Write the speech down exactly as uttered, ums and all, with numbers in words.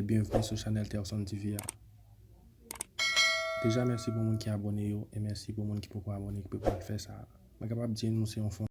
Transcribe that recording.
Byenvni sou chanèl Terson T V a. Deja, mèsi pou moun ki abòne yo, e mèsi pou moun ki poko abòne, ki poko al fè sa. Mwen kapab di nou se yon fon